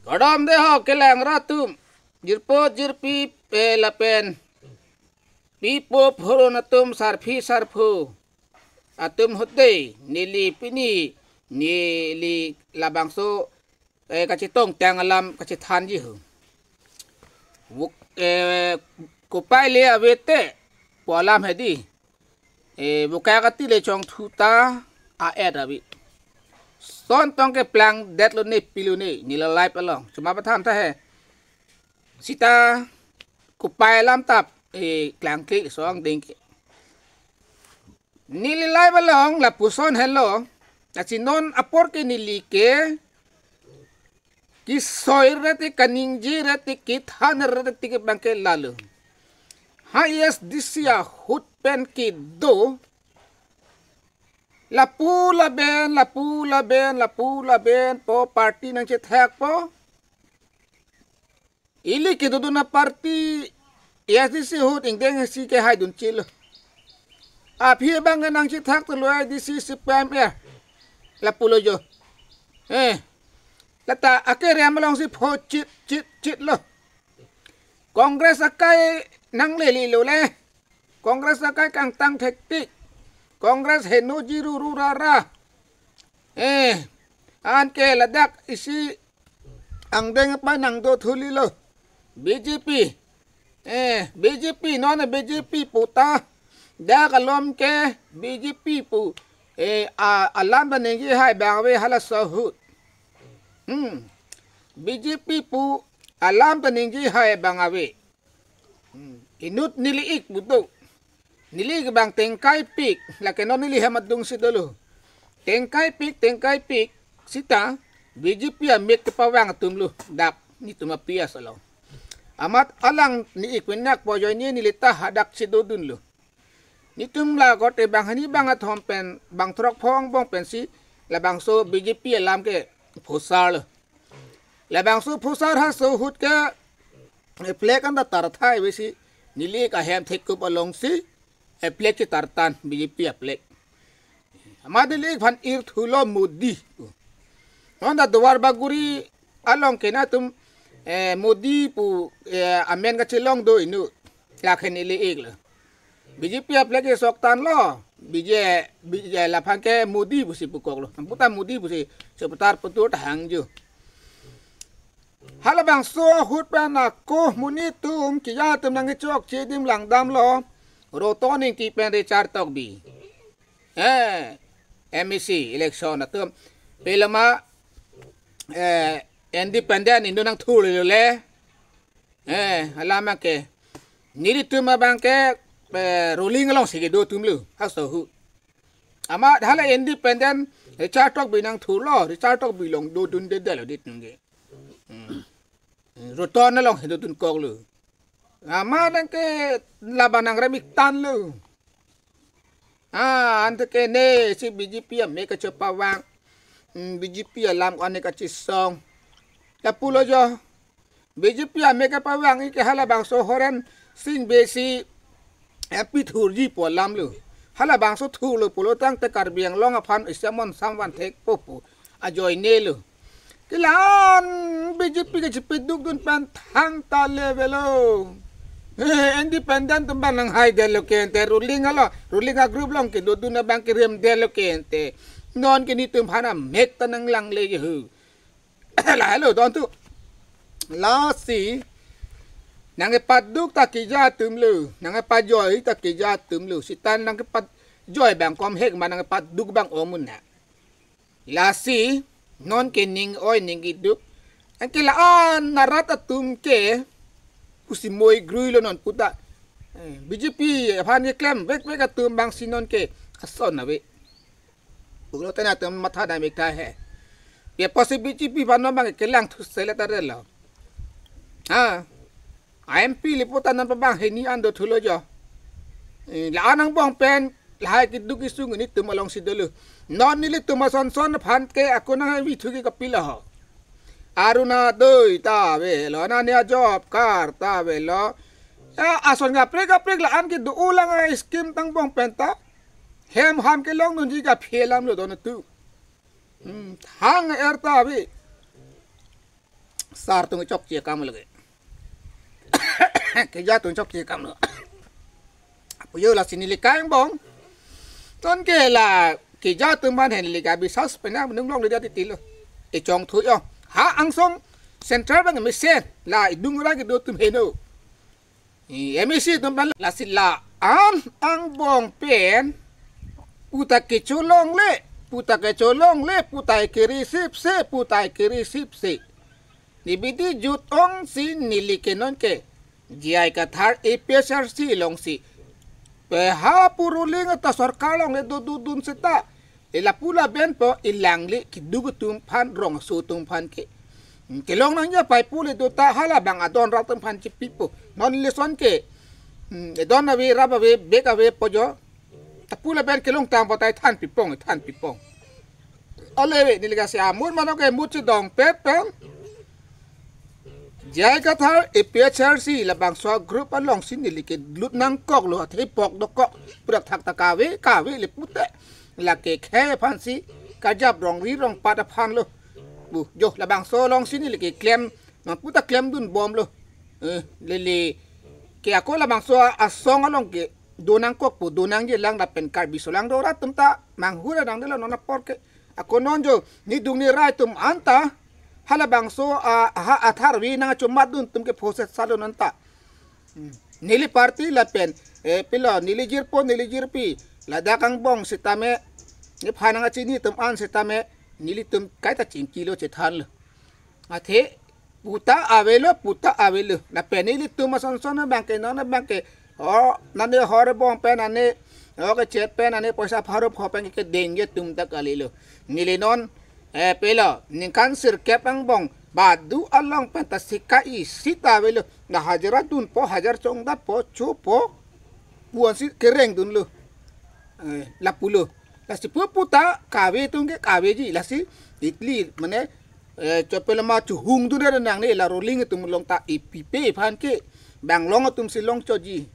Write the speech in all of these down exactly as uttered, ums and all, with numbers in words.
Kardom dei ho kelang rat atum, jirpo jirpi, eh, lapen pipo phurun atum, sarpi sarpo atum ahut dei, neli pini neli labangso, eh, kachetongtang alam kachethanji ho. Vuk, eh, kopai le ave te pu alam hedi. Eh, buka kati le chongthu ta a-et ave. Son tong keplang detlo ne pilo ne, neli live along. Chuma pathan ta he. Sita kopai alam ta, eh, klangkle song ding ke. Neli live along lapuson helo. Lasi non apor ke neli ke kesoi rete, kaningje rete, kethan rete ke abang ke lalo. Ha A S D C ahut pen kedo. Lapu laben, lapu laben, lapu laben po party nangchethakpo. Ili kedodun aparty A S D C ahut ingdeng si kehaidun chelo. Aphi abang nangchethak telo A S D C C P I M eh. Lapulo jo. Eh. Lata akerem alongsi pho chit chit chitlo. Congress akai nanglelilo le. Congress akai kangtang thektik. Congress henoji ruru rara. Eh, anke ladak isi angdeng apa nangdo thulilo. B J P. Eh, B J P, non B J P pu ta. Dak alom ke B J P pu. Eh, a, alam ta ningje hai abang ave halaso ahut. Hmm. B J P pu alam ta ningje hai abang ave. Hmm. Inut neli ik pu do. Neli ik abang tengkaipik, lake non neli hem adungsi dolo. Tengkaipik, tengkaipik, sita B J P amek kepavang atumlo, dak netum a-P S along. Amat alang ne ik pen nak po ajoine neli ta hadak si dodunlo. Netum la korte banghini bangkethom pen, bangthrok phongo angbong pensi, labangso B J P alam ke phusarlo. Labangso phusar haso ahut ke, eh, flag anta tarthai avesi, neli ik ahem thekup alongsi, eh, flag chetartan, B J P a-flag. Amat neli ik aphan irthulo Modi. Non ta Duar Bagori along ke netum, eh, Modi pu, eh, amen kachelong do inut. Lake neli iklo. B J P a-flag kesoktanlo. B J, B J laphan ke Modi pusi pukoklo. Puta Modi pusi seputar putur tahang ju. Halabangso ahut pen ako monit atum, keja atum nangkechokche adim langdamlo. Roton Engti pen Richard Tokbi. Eh, M A C election atum. Pelama, eh, independent inut nangthurlo le. Eh, alam ke. Nelitum abang ke, eh, ruling alongsi kedo atumlo. Haso ahut. Amat hala independent, Richard Tokbi nangthurlo, Richard Tokbi along dodundedetlo netum ke. Hmm. Roton alongsi dodunkoklo. Amat nangke labang nangrem iktanlo. Ah, ante ke ne si B J P amek kachepavang. Hmm, B J P alam ko ane kachesong. Lapulo jo. B J P amek kepavang ik ke halabangso Horen Sing Bey si M P thurji pu alamlo. Halabangso thurlo pulo tangte Karbi Anglong aphan isi amon samvan thekpo pu ajoinelo. Kelang B J P kachepedukdun pen thangta le avelo. Eh, independent atum abang nanghaidetlo ke ante, ruling alo, ruling a-group along kedodun abang keremdetlo ke ante. Non ke netum aphan amek ta nanglangleji ho. Lahelo don tu. Lasi nangkepaduk ta keja atumlo, nangkepajoi ta keja atumlo. Sita nangkepajoi abang komhek ma nangkepaduk abang omun na. Lasi non ke ning oi ning keduk. Anke la-an arat atum ke pusi moi gruilo non puta. Eh, B J P aphan keklem vekvek atum abangsi non ke ason ave. Pulo tena atum matha dam ik tha he. Pi apotsi B J P aphan non abang kelang thu selet arelo. Ha. A-M P le puta non pabang hini an dothulo jo. Eh, la-an angbong pen lahai keduk kesung netum alongsi dolo. Non nelitum asonson aphan ke ako nangvithu ke kapilo ho. Arunodoi ta avelo, ananya job card ta avelo. Ya, ason kaprek kaprek la-an kedo ulang a-scheme ta angbong pen ta. Hem ham kelongdunji kaphi alamlo don tu. Hmm, thang er ta ave. sar atum chokche akam lake. Keja atum chokche akam lo. Puyo lasi neli kai angbong. Ton ke la keja atum aphan hen neli ka bisas pena nung longle dia titi lo. Echong thu yo. Ha angsong central bank mesen la idung ra kedo atum heno. I M A C atum aphan lasi la-an angbong pen puta kecholongle, puta kecholongle, puta kiri sipse, puta kiri sipse. Neli bidi jut ongsi neli ke non ke J I Kathar A P H L C alongsi. Pe ha pu ruling ta sorkar along le do dodun seta. Ila pu laben po ilang le keduk atum aphan rong aso atum aphan ke. Hmm, kelong nangji apei pu le do ta hala bang adon rat atum aphan chipipo. Non lason ke. Hmm, edon ave, rap ave, bek ave po jo. Ta pu laben kelong tang po ta than pipong, than pipong. Ale ve neli ka si amur mano ke mut si dong pet pen. J I Kathar A P H L C labangso group alongsi neli ke lut nangkok lo, athe pok dokok pura thakta kave kave le pute. Lake khei aphansi kajap rong ri rong pat aphan lo. Bu jo labangso alongsi neli ke klem, non puta klemdun bom lo. Eh, lele ke ako labangso asong along ke do nangkok pu do nangji lang lapen Karbi solang do rat atum ta manghura nangdelo non apor ke. Ako non jo neli dung neli rai atum anta halabangso a, ha atharve nangchomatdun atum ke phoset salo non ta. Hmm. Neli party lapen, eh, pilo, neli jirpo, neli jirpi, ladak angbong sitame, neli phan nangchini atum an sitame, nelitum kaita chingki lo chethan lo. Athe, puta avelo, puta avelo. Lapen nelitum asonson abang ke, non abang ke, o, nane hor bong pen, nane, o kechet pen, nane poisa pharup ho pen kedengji atum ta kalilo. Neli non, eh, pilo, ningkan sirkep angbong, badu along pen ta sika isi ta avelo. Na hajar dunpo, hajar chongdatpo, chopo, puan si kerengdunlo. Eh, lapulo. Lasi pu puta kave atum ke kaveji, lasi itli, mane, eh, chopelama chuhungdun ra nangne la ruling atum along ta ipipe aphan ke bang long atum si longchotji.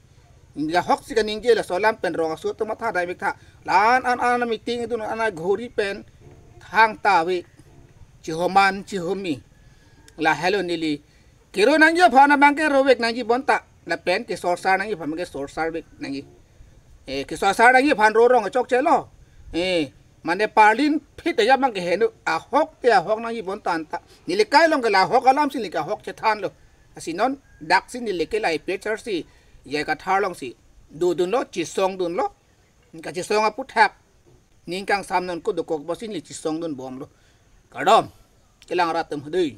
Lahok si kaningje laso alam pen rong aso atum matha dai mik tha. La-an an an meeting idun an ghori pen thangta ave. Chihoman chihome. Lahelo neli kero nangji aphan abang ke rovek nangji bonta. Lapen kesorsar nangji aphan ke sorsarvek nangji. Eh, kesorsar nangji aphan ro rong chokche lo. Eh, mane parlin phit ya abang ke heno ahok te ahok nangji bonta anta. Neli kai along ke lahok alam si neli ke ahok chethan lo. Lasi non dak si neli ke la A P H L C J I Kathar alongsi dodunlo, chisongdunlo. Kachisong aphuthak ningkan sam non ko dokok bosi neli chisongdun bomlo. Kardom. Kelang rat atum dei.